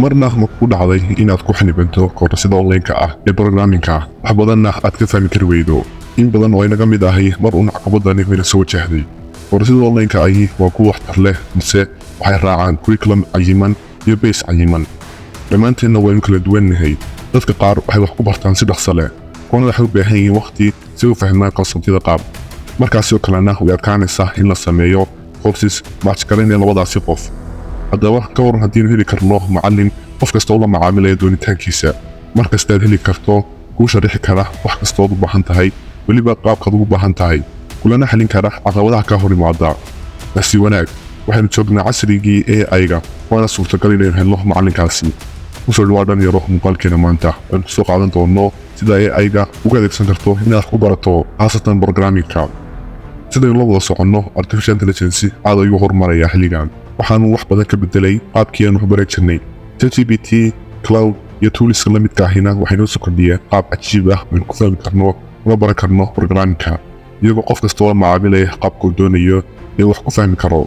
Marna ma ku dhacday inaad ku xanibanto koorsada online-ka ah ee programming-ka, wax badanna aad ka fahmi kari weydo? In badan oo inaga mid ahi mar uun caqabadani wayna soo wajahday. Koorsada online-ka ahi waa kuwa waxtar leh, balse waxay raacaan curriculum cayiman iyo pace cayiman. Dhammaanteenna waynu kala duwannahay. Dadka qaar waxay wax ku bartaan si dhaqso leh, kuwana waxay u baahan yihiin waqti si u fahmaan concept-yada qaar. Markaasi oo kalena way adkaanaysaa in la sameeyo courses match garaynaya labadaasi qof. Haddaba ka waran haddiinu heli karno macallin qof kasta ula macaamilaya doonitaankiisa, mar kastaad heli karto, kuu sharixi kara wax kastood u baahan tahay, weliba qaabkaad ugu baahan tahay, kulana xalin kara caqabadaha kaa hor imaada? Nasi wanaag, waxaynu joognaa casrigii AI-ga, waana suurtagal inaynu helno macallinkaasi. Kusoo dhawaa, dhalinyaro, muuqaalkeena maanta aynu kusoo qaadan doono sida AI-ga uga adeegsan karto inaad ku barato, khaasatan programming-ka. Sidaynu la wada soconno, artificial intelligence aad ayuu horumarayaa xilligan, waxaanu wax badan ka bedelay qaabkii aanu wax baran jirnay. ChatGPT, Claude iyo tools-ka la midka ahina waxay noo soo kordhiyeen qaab cajiib ah aynu ku fahmi karno una baran karno programming-ka, iyagoo qof kasta oo la macaamilaya qaabka uu doonayo ee wax ku fahmi karo.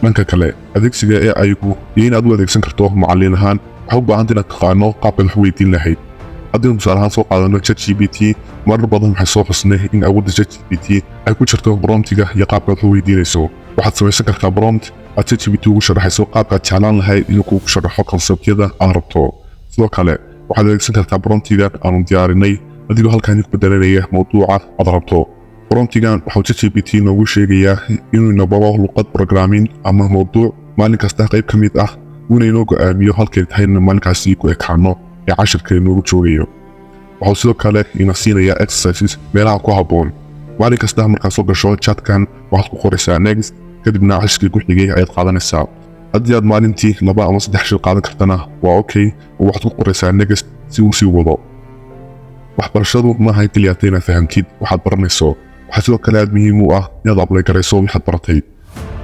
Dhanka kale, adeegsiga AI-gu iyo inaad u adeegsan karto macallin ahaan waxay u baahanta inaad taqaano qaabkaad wax weydiin lahayd. Haddaynu tusaale ahaan soo qaadano ChatGPT, marar badan waxay soo xusnay in awoodda ChatGPT ay ku jirto prompt-iga iyo qaabkaad wax u weydiinayso. Waxaad samaysan kartaa prompt aad ChatGPT ugu sharaxayso qaabkaad jeclaan lahayd inuu kugu sharaxo concept-yada aad rabto. Sidoo kale waxaad adeegsan kartaa prompt-igan aanu diyaarinay, adigoo halkaani ku bedelanaya mawduuca aad rabto. Prompt-igan waxuu ChatGPT noogu sheegayaa inuu inabaro luqad programming ama mawduuc maalin kasta qayb ka mid ah, uuna inoo go'aamiyo halkay tahay inuu maalinkaasi ku ekaano ee cashirka inoogu joogayo. Waxuu sidoo kale ina siinayaa exercises meelaha ku habboon. Maalin kasta markaad soo gasho chat-kan, waxaad ku qoraysaa "next", kadibna cashirkii ku xigay ayaad qaadanaysaa. Haddii aad maalintii laba ama saddex shil qaadan kartana, waa okay, oo waxaad ku qoraysaa "next" si uu sii wado. Waxbarashadu maaha keliya inaad fahamtid waxaad baranayso, waxaa sidoo kale aad muhiim u ah inaad apply garayso waxaad baratay.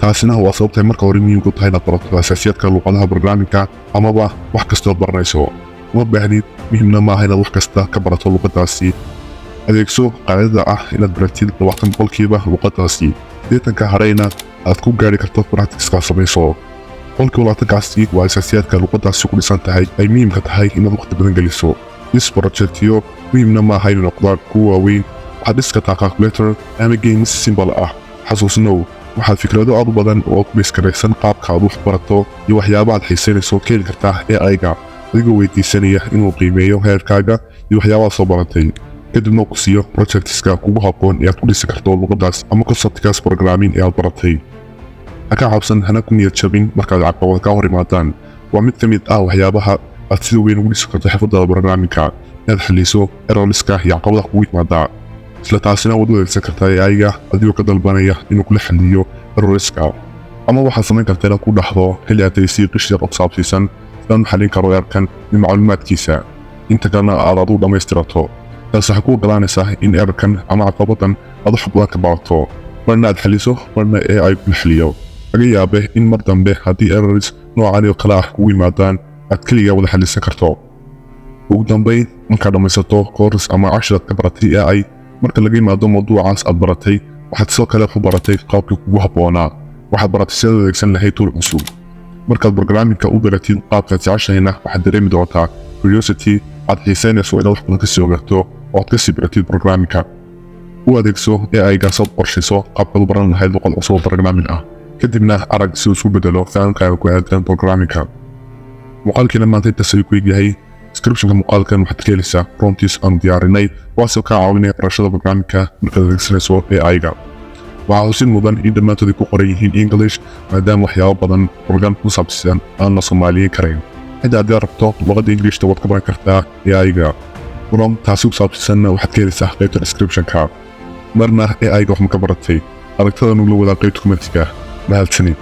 Taasina waa sababtay marka hore muhiimku tahay inaad barato asaasiyaadka luqadaha programming-ka amaba wax kastood baranayso. Uma baahnid, muhiimna maaha inaad wax kasta ka barato luqadaasi. Adeegso qaacidada ah inaad baratid 20% luqadaasi, 80-ka hareyna aad ku gaari karto practice-ka samayso. 20%-kaasi waa asaasiyaadka luqadaasi ku dhisan tahay, ay muhiimka tahay inaad waqti badan geliso. Dhis project-yo, muhiimna maaha inay noqdaan kuwa waaweyn. Waxaad dhisi kartaa calculator ama games simple ah. Xasuusnow, waxaad fikrado aad u badan oo ku base garaysan qaabka aad wax barato iyo waxyaaba aad xiisaynayso ka heli kartaa AI-ga, adigoo weydiisanaya inuu qiimeeyo heerkaaga iyo waxyaabaad soo baratay, kadibna ku siiyo projects-ka kugu habboon ee aad ku dhisi karto luqadaas ama concept-kaas programming ee aad baratay. Ha ka cabsan, hana ku niyad jabin markaad caqabad kaa hor imaadaan. Waa mid ka mid ah waxyaabaha aad sida weyn ugu dhisi karto xirfadada programming-ka, inaad xaliso errors-ka iyo caqabadaha kugu yimaadaa. Isla taasina waad u adeegsan kartaa AI-ga, adigoo ka dalbanaya inuu kula xaliyo errors-ka, ama waxaad samayn kartaa inaad ku dhaxdo xilli aad taysii qish yar oo saabsiisan sidaan u xalin karo error-kan iyo macluumaadkiisa, inta kalena aad adigu dhammaystirato. Taas waxay ku ogolaanaysaa in error-kan ama caqabadan aad wax badan ka barato, marna aad xaliso, marna AI kula xaliyo. Laga yaabe in mar dambe haddii errors noocan oo kale ah kugu yimaadaan, aad keligaa wada xalisan karto. Ugu dambayn, markaad dhammaysato course ama cashir aad ka baratay AI, marka laga yimaado mawduucaas aad baratay, waxaad sidoo kale ku baratay qaabkii kugu habboonaa. Waxaad baratay sidaad u adeegsan lahayd tool cusub. Markaad programming-ka u baratid qaabkaad jeceshahayna, waxaad dareemi doontaa curiosity aad xiisaynayso inaad wax badan kasii ogaato oo aad kasii baratid programming-ka. U adeegso AI-ga saad qorshayso qaabkaad u baran lahayd luqad cusub oo programming ah, kadibna arag si uu isku bedelo fahamkaaga ku aadan programming-ka. Muuqaalkiina maanta intaas ayuu ku egyahay. Description-ka muuqaalkan waxaad ka helaysaa prompts aanu diyaarinay, kuwaasoo kaa caawinaya barashada programming-ka markaad adeegsanayso AI-ga. Waxaa xusid mudan in dhammaantood ay ku qoran yihiin English, maadaama waxyaabo badan program ku saabsan aan la soomaaliyeyn karayn. Xitaa haddii aad rabto, luqadda Englishta waad ka baran kartaa AI-ga. Prompt taasi ku saabsiisanna waxaad ka helaysaa qaybta description-ka. Marna AI-ga wax ma ka baratay? Aragtada nugula wadaa qaybta comment-iga. Mahadsanid.